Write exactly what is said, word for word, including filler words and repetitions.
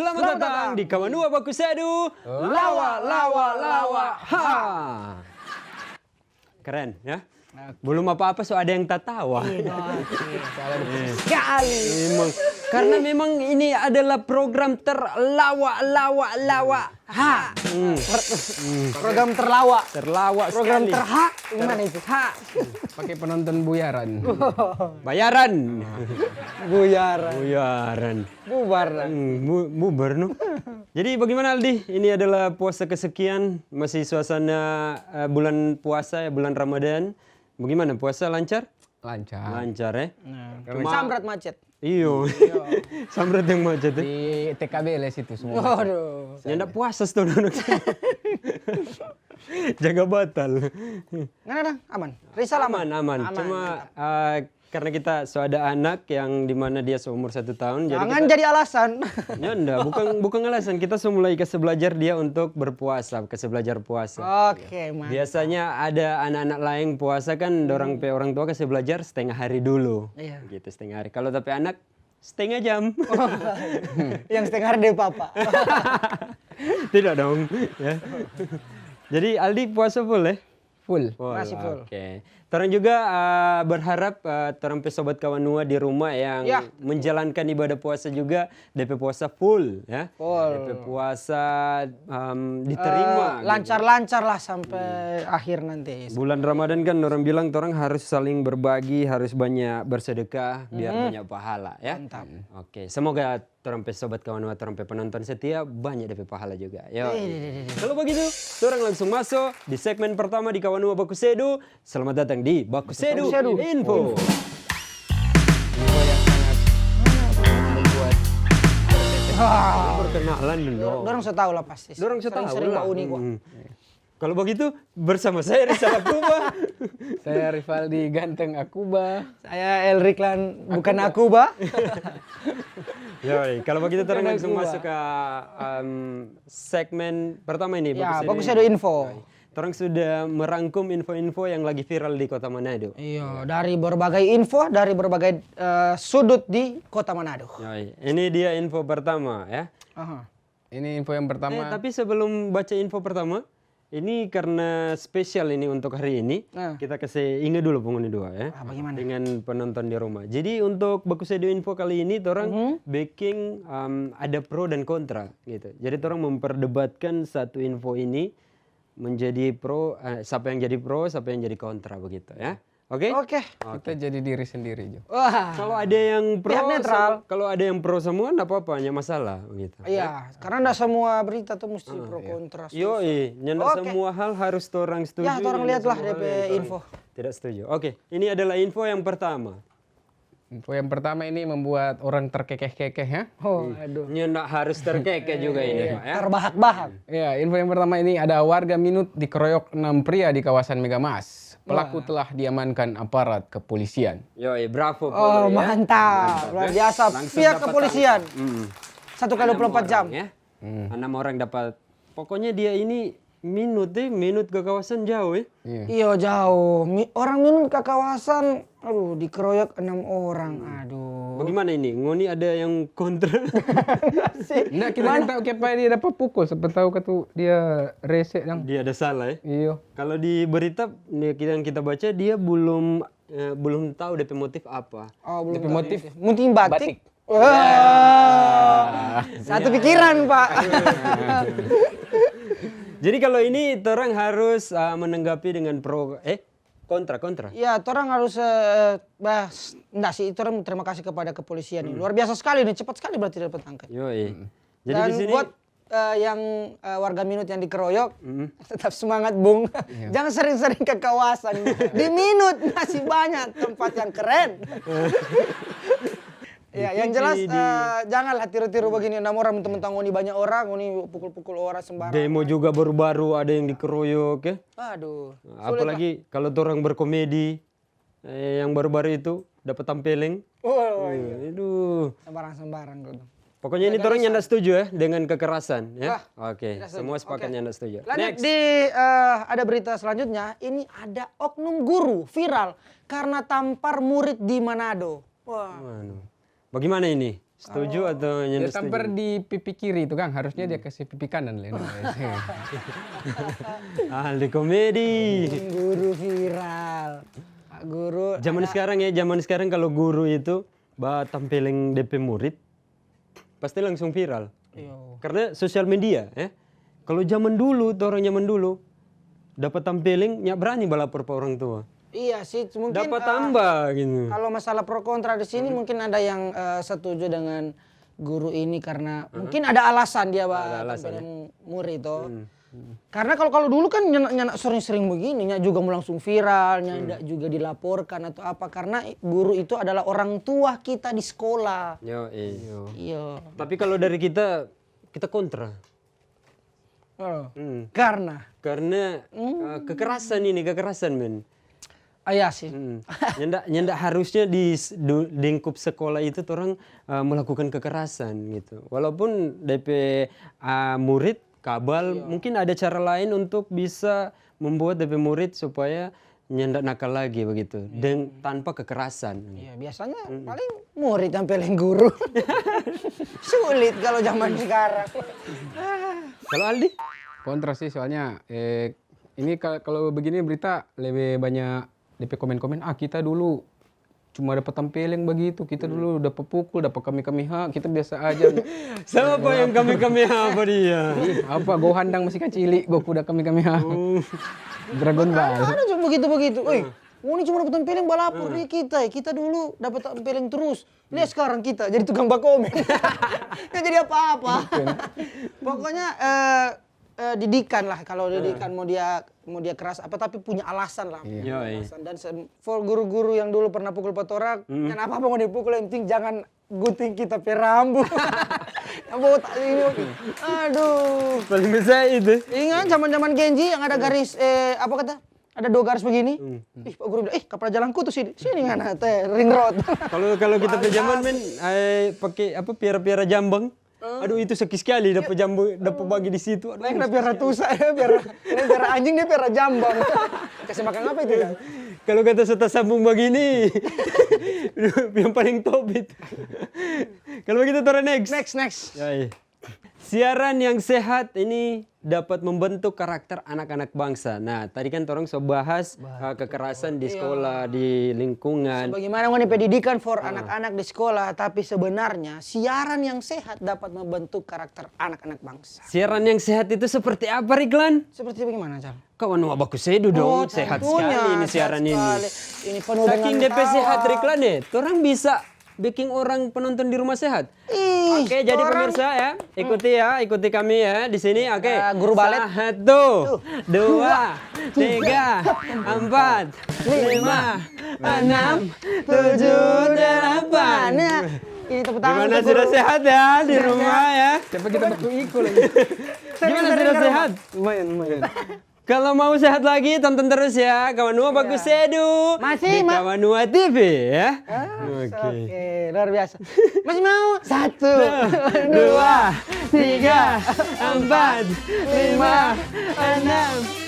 Selamat datang di Kawanua Baku Sedu. Lawa, lawa, lawa, ha. Keren, ya? Oke. Belum apa-apa, so ada yang tatawa. Iya, oke. Sekali. Memang. Karena memang ini adalah program terlawa, lawa, lawa. Ha. Hmm. Program terlawa. Terlawa. Program sekali. Terha. Gimana itu? Ha. Pakai penonton buyaran. Bayaran. Buyaran. Buyaran. Bubar lah. Hmm, bu-, bubar, no. Jadi bagaimana, Aldi? Ini adalah puasa kesekian, masih suasana, eh, bulan puasa, ya, bulan Ramadan. Bagaimana, puasa lancar? Lancar. Lancar, ya? Nah, cuma samrat macet. Iyo. Samrat yang macet, ya. Di T K B les itu semua. Waduh. Nyanda puasa, sto, duduk. Jaga batal. Ngana dang, aman. Rizal aman. Aman, aman. Aman, cuma, mantap. Eh, karena kita so ada anak yang dimana dia seumur satu tahun, jadi jangan kita jadi alasan. Nyanda, bukan, bukan alasan. Kita so mulai kasih belajar dia untuk berpuasa, kasih belajar puasa. Oke, mantap. Biasanya ada anak-anak lain puasa kan, dorang pe orang tua kasih belajar setengah hari dulu. Iya. Gitu, setengah hari. Kalau tapi anak, setengah jam. Yang setengah hari dari papa. Tidak dong, ya. Jadi Aldi puasa full, ya? Full. Full, masih full. Oke. Torang juga, eh, berharap, eh, torang pe sobat Kawanua di rumah yang menjalankan ibadah puasa juga, depe puasa full, ya. Full. Depe puasa, em, diterima, eh, gitu. Lancar-lancar lah sampai akhir nanti. Bulan Ramadan kan orang bilang torang harus saling berbagi, harus banyak bersedekah, biar banyak pahala, ya. Mantap. Oke, semoga torang pe sobat Kawanua, torang pe penonton setia, banyak depe pahala juga. Yo. Kalau begitu, torang langsung maso di segmen pertama di Kawanua Baku Sedu. Selamat datang di Baku Sedu Info. Info yang sangat membuat perkenalan dulu. Dorang so tau lah pasti. Dorang so tau lah. Sering-sering bauni kwa. Kalau begitu, bersama saya Rizal Akuba. Saya Rivaldi Ganteng Akuba. Saya Elriklan bukan Akuba. Yoi, kalau begitu torang langsung masuk ke, em, segmen pertama ini, ya, Baku Sedu Info. Yoi. Torang sudah merangkum info-info yang lagi viral di Kota Manado. Iya, dari berbagai info, dari berbagai, eh, sudut di Kota Manado. Yoi, ini dia info pertama, ya. Aha. Ini info yang pertama. Eh, tapi sebelum baca info pertama, ini karena spesial ini untuk hari ini, kita kasih inga dulu penghuni dua, ya. Ah, bagaimana? Dengan penonton di rumah. Jadi untuk Baku Sedu Info kali ini, torang biking, em, ada pro dan kontra, gitu. Jadi torang memperdebatkan satu info ini menjadi pro, eh, siapa yang jadi pro, siapa yang jadi kontra, begitu, ya. Oke? Oke. Kita jadi diri sendiri, Jo. Wah. Kalau ada yang pro, pihak netral. Kalau ada yang pro semua, ndak apa-apa, ndak masalah, begitu. Iya, karena ndak semua berita tuh mesti pro kontra, setuju. Yoi, ndak semua hal harus torang setuju. Ya, torang lihatlah depe info. Tidak setuju. Oke, ini adalah info yang pertama. Info yang pertama ini membuat orang terkekeh-kekeh, ya. Oh, aduh. Ini ndak harus terkekeh juga ini, Pak, ya. Terbahak-bahak. Ya, info yang pertama ini, ada warga Minut dikeroyok enam pria di kawasan Megamas. Pelaku telah diamankan aparat kepolisian. Yoi, bravo, Polri, ya. Oh, mantap. Luar biasa. Pihak kepolisian. Satu kali dua puluh empat jam. Enam orang, ya. Enam orang dapat. Pokoknya dia ini Minut, eh, Minut ke kawasan jauh, eh. Iya. Iyo, jauh. Mi-, orang Minut ke kawasan, aduh, dikeroyok enam orang. Aduh. Bagaimana ini? Ngoni ada yang kontra? Nggak, kita kan tahu kiapa dia dapat pukul, siapa tahu katu dia rese dang. Dia ada salah, eh. Iyo. Kalau di berita, nih, kita, yang kita baca, dia belum, eh, belum tahu depe motif apa. Oh, belum tahu. Depe motif? Mungkin batik. Batik. Wah. Satu pikiran, Pak. Jadi kalau ini torang harus, uh, menanggapi dengan pro, eh, kontra, kontra. Ya, torang harus, eh, bah, s-, ndak sih, torang terima kasih kepada kepolisian nih. Luar biasa sekali nih, cepat sekali berarti dapat tangkap. Yoi. Jadi di sini buat, eh, yang, eh, warga Minut yang dikeroyok, tetap semangat, Bung. Iya. Jangan sering-sering ke kawasan. Di Minut masih banyak tempat yang keren. Ya, yang jelas, eh, janganlah tiru-tiru begini. Enam orang, mentang-mentang ngoni banyak orang, ngoni pukul-pukul orang sembarang. Demo juga baru-baru ada yang dikeroyok, ya. Aduh, sulit lah. Apalagi kalau torang berkomedi, eh, yang baru-baru itu dapat tampeleng. Oh, iya. Aduh. Sembarang-sembarang gitu. Pokoknya ini torang nyanda setuju, ya, dengan kekerasan, ya. Oke, semua sepakat nyanda setuju. Lanjut di, eh, ada berita selanjutnya. Ini ada oknum guru viral karena tampar murid di Manado. Wah. Waduh. Bagaimana ini? Setuju atau nyanda setuju? Dia tampar di pipi kiri itu, Kang. Harusnya dia kasih pipi kanan, Leno. Aldi komedi. Guru viral. Guru. Zaman sekarang ya, zaman sekarang kalau guru itu ba tampeleng depe murid, pasti langsung viral. Iyo. Karena sosial media, ya. Kalau zaman dulu, torang zaman dulu, dapa tampeleng, nya brani balapor pa orang tua. Iya sih, mungkin, dapa, eh, tamba gitu. Kalau masalah pro kontra di sini, hmm, mungkin ada yang, eh, setuju dengan guru ini karena, hmm, mungkin ada alasan dia, ada alasan, ya, tampeleng murid, toh. Hmm. Karena kalau, kalau dulu kan nyanda, nyanda sering-sering begini, nya juga mau langsung viral, nyanda juga dilaporkan atau apa, karena guru itu adalah orang tua kita di sekolah. Yo, iyo. Iyo. Tapi kalau dari kita, kita kontra. Oh. Hmm. Karena? Karena, eh, kekerasan ini, kekerasan, men. Ah, iya sih. Hmm. Nyanda, nyanda harusnya di s-, du-, lingkup sekolah itu torang, eh, melakukan kekerasan gitu. Walaupun depe, ah, murid kabal, iya, mungkin ada cara lain untuk bisa membuat depe murid supaya nyanda nakal lagi begitu, deng tanpa kekerasan. Iya, biasanya paling murid yang peleng guru. Sulit kalau zaman sekarang. Kalau Aldi? Kontra sih, soalnya, eh, ini ka-, kalau begini berita lebih banyak depe komen-komen, "Ah, kita dulu cuma dapa tampeleng bagitu, kita dulu dapa pukul, dapa kame-kameha, kita biasa aja." Sama apa yang kame-kameha apa dia? Ih, apa, Gohan dang masih kacili, Goku da kame-kameha. Oh. Dragon Ball. Ada, ada cuma begitu-begitu. "Oi, ngoni cuma dapa tampeleng balapor di kita, kita dulu dapa tampeleng terus. Lihat sekarang kita jadi tukang bakomen." Nggak jadi apa-apa. Pokoknya, eh, eh, didikan lah, kalau didikan mau dia, mau dia keras apa, tapi punya alasan lah, punya alasan. Dan se-, for guru-guru yang dulu pernah pukul pa torang, nyanda apa-apa mau dipukul, yang penting jangan gunting kita pe rambu. Yang bawa tali ini, oke. Aduh. Paling besar itu. Ingat zaman-zaman Genji yang ada garis, eh, apa kata? Ada dua garis begini. Ih, Pak Guru bilang, "Ih, kapala jalan kutu sini. Sini ngana, te, ring road." Kalau, kalau kita pe zaman, men, eh, pake apa, piara-piara jambang. Aduh, itu sakit sekali, dapa jambu, dapa bagi di situ. Aduh, lain na piara tusa, ya, piara, lain piara anjing, dia piara jambang. Kasih makan apa itu, kan? Kalau kata so tasambung bagini, yang paling top itu. Kalau begitu, torang next. Next, next. Ya, iya. Siaran yang sehat ini dapat membentuk karakter anak-anak bangsa. Nah, tadi kan torang so bahas, eh, kekerasan di sekolah, di lingkungan. Sebagaimana ngoni pendidikan for anak-anak di sekolah, tapi sebenarnya siaran yang sehat dapat membentuk karakter anak-anak bangsa. Siaran yang sehat itu seperti apa, Riklan? Seperti bagaimana, Cal? Kawan wa baku sedu dong, sehat sekali ini siaran ini. Ini penuh dengan tawa. Saking depe sehat, Riklan, eh, torang bisa biking orang penonton di rumah sehat. Ih, oke, jadi pemirsa ya, ikuti ya, ikuti kami ya di sini. Oke. Eh, guru balet. Satu, dua, tiga, empat, lima, enam, tujuh, delapan. Nah, ini tepuk tangan. Gimana, sudah sehat ya di rumah ya? Siapa kita waktu ikut lagi? Gimana, sudah sehat? Lumayan, lumayan. Kalau mau sehat lagi, tonton terus ya Kawan Nua Baku Sedu di Kawan Nua T V ya. Ah, oke, luar biasa. Masih mau? Satu, dua, tiga, empat, lima, enam.